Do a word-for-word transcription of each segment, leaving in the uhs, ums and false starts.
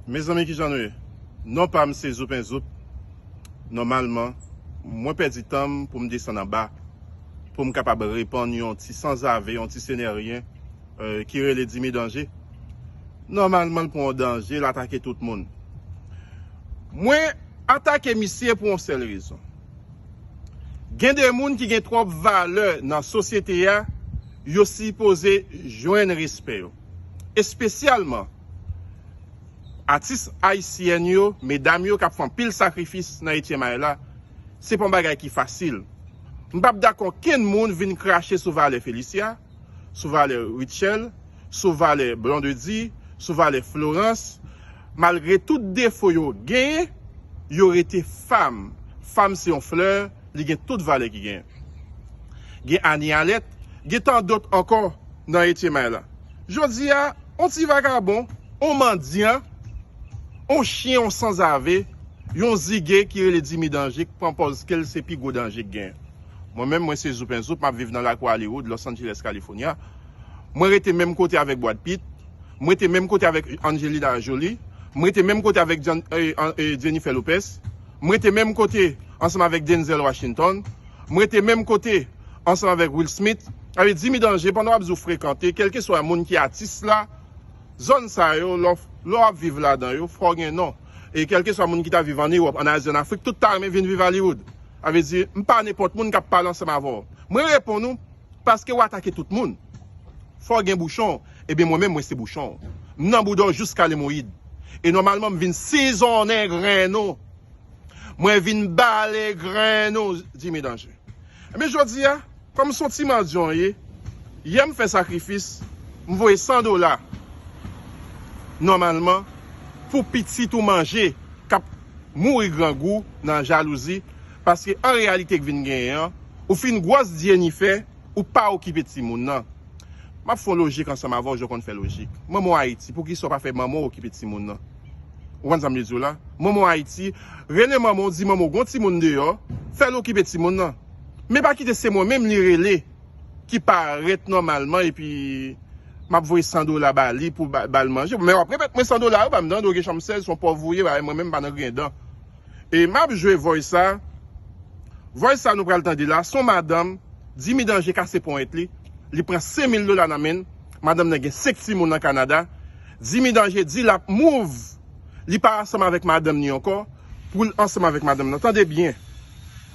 Mezanmi, kijan nou ye? Non pa m se Zoupen Zoup. Nòmalman, mwen pèdi tan m pou m desann anba, pou m kapab reponn yon ti sanzave, yon ti seneryen, euh, ki rele Dimi Danje. Nòmalman, l pran yon danje, l atake tout moun. Mwen atake misye pou yon sèl rezon. Gen de moun ki gen twòp valè nan sosyete a, yo sipoze jwenn respè yo. Espesyalman, atis ayisyèn yo, medam yo k ap fè anpil sakrifis nan etyèm ay la, se pa yon bagay ki fasil. M p ap dakò okenn moun vin krache sou valè Felicia, sou valè Rutshelle, sou valè Blondedy, sou valè Florence. Malgre tout defo yo genyen, yo rete fanm. Fanm se yon flè, li gen tout valè ki genyen. Gen Annie Alette, gen tan dòt ankò nan etyèm ay la. Jodi a, on ti vagabon, on mandyan, on chen, on sanzave, yon zige ki rele Dimi Danje, ki pran pòz ke l se pi gwo danje ki genyen. Mwen menm, mwen se Zoupen Zoup, m ap viv nan lakou Hollywood, Los Angeles, California. Mwen rete menm kote avèk Brad Pitt, mwen rete menm kote avèk Angelina Jolie, mwen rete menm kote avèk Jan- eh, an- eh, Jennifer Lopez, mwen rete menm kote ansanm avèk Denzel Washington, mwen rete menm kote ansanm avèk Will Smith. Sa vle di, Dimi Danje, pandan w ap di w frekante, kèlkeswa moun ki atis la, zòn sa yo, lè w lè w ap viv ladan yo, fò w gen non. E kèlkeswa moun ki ta viv ann Ewòp, ann Azi, ann Afrik, tout ta renmen vin viv Hollywood. Sa vle di, m pa nenpòt moun k ap pale ansanm avè w. Mwen reponn ou, paske w atake tout moun. Fò w gen bouchon, ebyen mwen menm, mwen se bouchon. M nan bouda w jiska lemoyid. E nòmalman, m vin sizonnen grenn ou. Mwen vin bale grenn ou, Dimi Danje. Ebyen, jodi a, kòm s on ti mandyan w ye, yè m fè sakrifis, m voye san dola, nòmalman, pou pitit ou manje, k ap mouri grangou nan jalouzi, paske an reyalite k vin genyen an, ou fin gwòs Jennifer, ou pa okipe timoun nan. M ap fè yon lojik ansanm avè w, jan w konn fè lojik. Manman w Ayiti, poukisa w pa fè manman w okipe timoun nan? Ou konn sa m vle di w la? Manman w Ayiti, rele manman w, di manman w gon timoun deyò, fè l okipe timoun nan. Men pa kite se mwen menm li rele, ki parèt nòmalman, epi m ap voye san dola ba li pou ba, ba l manje. Men w ap repèt mwen san dola yo, ba m tande w gen chanm sèz, se yon pòv ou ye, ba mwen menm m pa nan griyen dan. E m ap jwe voice sa. Voice sa nou pral tande la, se yon madanm, Dimi Danje kase ponyèt li. Li pran senk mil dola nan men l. Madanm nan gen senk timoun nan Kanada. Dimi Danje di l ap move. Li pa ansanm avèk madanm ni ankò. Pou l ansanm avèk madanm nan. Tande byen.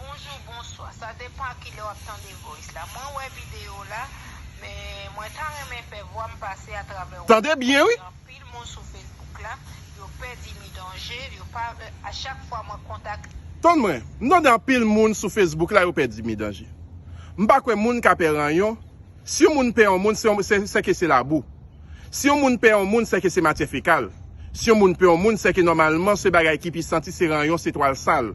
Bonjou, bonswa. Sa depan a kilè w ap tande voice la. Mwen wè videyo la, men mwen ta renmen fè vwa m pase atravè w. Tande byen, wi. Anpil moun sou Facebook la, yo pè Dimi Danje, yo pa, a chak fwa mwen kontak. Tann mwen, m tande anpil moun sou Facebook la, yo pè Dimi Danje. M pa kwè moun ka pè ranyon. Si yon moun pè yon moun, se, se, se ke se labou. Si yon moun pè yon moun, se ke se matyè fekal. Si yon moun pè yon moun, se ke nòmalman se bagay ki pi santi, se ranyon, se twal sal.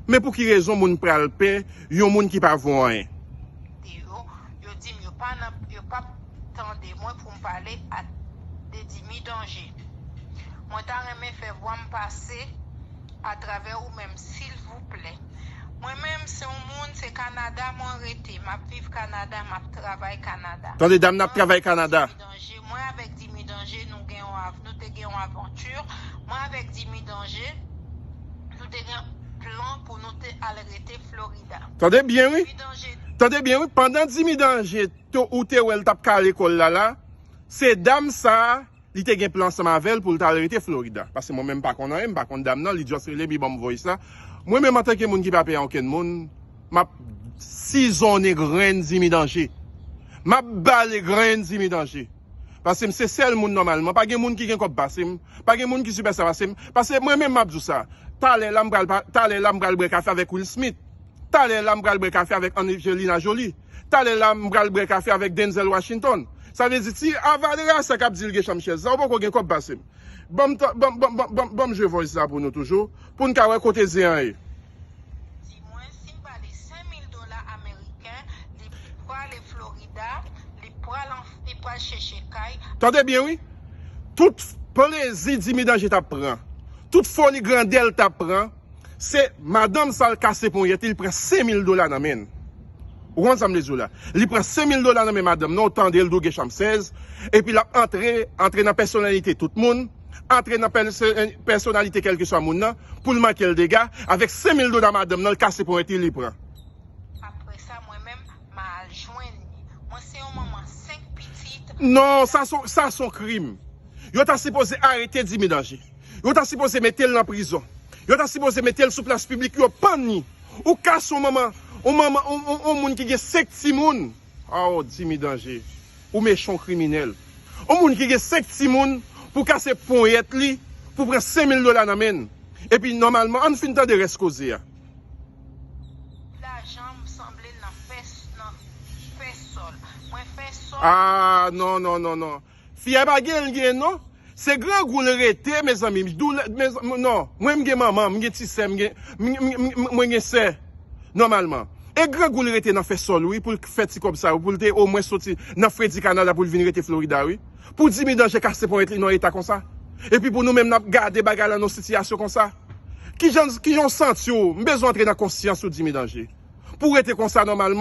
Men pou ki rezon moun pral pè yon moun ki pa vo anyen? Yo, yo di m yo pa nan, yo p ap tande mwen pou m pale a, de Dimi Danje. Mwen ta renmen fè vwa m pase atravè ou menm, silvouplè. Mwen menm, se yon moun, se Kanada mwen rete. M ap viv Kanada, m ap travay Kanada. Tande, dam nan ap travay Kanada. Danje, mwen avèk Dimi Danje, nou gen yon av-, nou te gen yon avanti. Mwen avèk Dimi Danje, nou te gen plan pou nou te al rete Florida. Tande byen, wi. Dimi Danje. Tande byen, wi. Pandan Dimi Danje, to, ou te wè l t ap kale kò l la, la, se dam sa a, li te gen plan ansanm avè l pou l t al rete Florida. Paske mwen menm m pa konn anyen, m pa konn dam nan, li just rele m, li ban m voice la. Mwen menm, antanke moun ki pa pè okenn moun, m ap sizonnen grenn Dimi Danje. M ap bale grenn Dimi Danje. Paske m se sèl moun nòmalman. Pa gen moun ki gen kòb pase m. Pa gen moun ki sipèsta pase m. Paske mwen menm m ap di w sa. Talè la m pral pa, talè la m pral bwè kafe avèk Will Smith. Talè la m pral bwè kafe avèk Angelina Jolie. Talè la m pral bwè kafe avèk Denzel Washington. Sa vle di ti avalera sa k ap di l gen chanm chèz la, ou poko gen kòb pase m. Ban m ta- ban m- ban m- ban m- ban m- ban m jwe voice la pou nou toujou, pou n ka wè kote zen an ye. Di mwen, si m ba li senk mil dola ameriken, li prale Florida, li pral an- li pral chèche kay. Tande byen, wi. Tout plezi Dimi Danje t ap pran, tout foli grandè l t ap pran, se madanm sa l kase ponyèt li, li pran senk mil dola nan men l. Ou konn sa m vle di w la? Li pran senk mil dola nan men madanm nan, ou tande l di w gen chanm sèz, epi l ap antre, antre nan pèsonalite tout moun, antre nan pèsonalite kèlkeswa moun nan, pou l manke l dega, avèk senk mil dola madanm nan, l kase ponyèt li, li pran. Apre sa, mwen menm, m a al jwenn li. Mwen se yon manman senk pitit. Non, sa se yon krim. Yo ta sipoze arete Dimy Danger. Yo ta sipoze mete l nan prizon. Yo ta sipoze mete l sou plas piblik, yo pann li. Ou kase yon manman, yon manman, yon moun ki gen senk timoun. Oh, Dimy Danger. Ou mechan, w kriminèl. Yon moun ki gen senk timoun, pou kase ponyèt li, pou pran senk mil dola nan men l. Epi nòmalman, ann fin tande rès koze a. Lajan m sanble nan fè nan fè sòl. Mwen fè sòl. Ah, non, non, non, non. Fi a pa gen l gen non. Se grangou l rete, mezanmi. Non, mwen m gen manman, m gen ti sè, m gen, mwen gen sè, nòmalman. E grangou l rete nan fè sòl, wi, pou l fè ti kòb sa yo, pou l te omwen soti nan fredi kanal la pou l vin rete Florida, wi. Pou Dimy Danger kase ponyèt li nan eta konsa. Epi pou nou menm n ap gade bagay la nan sitiyasyon konsa. Kijan, kijan w santi w? M bezwen antre nan konsyans ou, Dimy Danger. Pou w rete konsa nòmalman.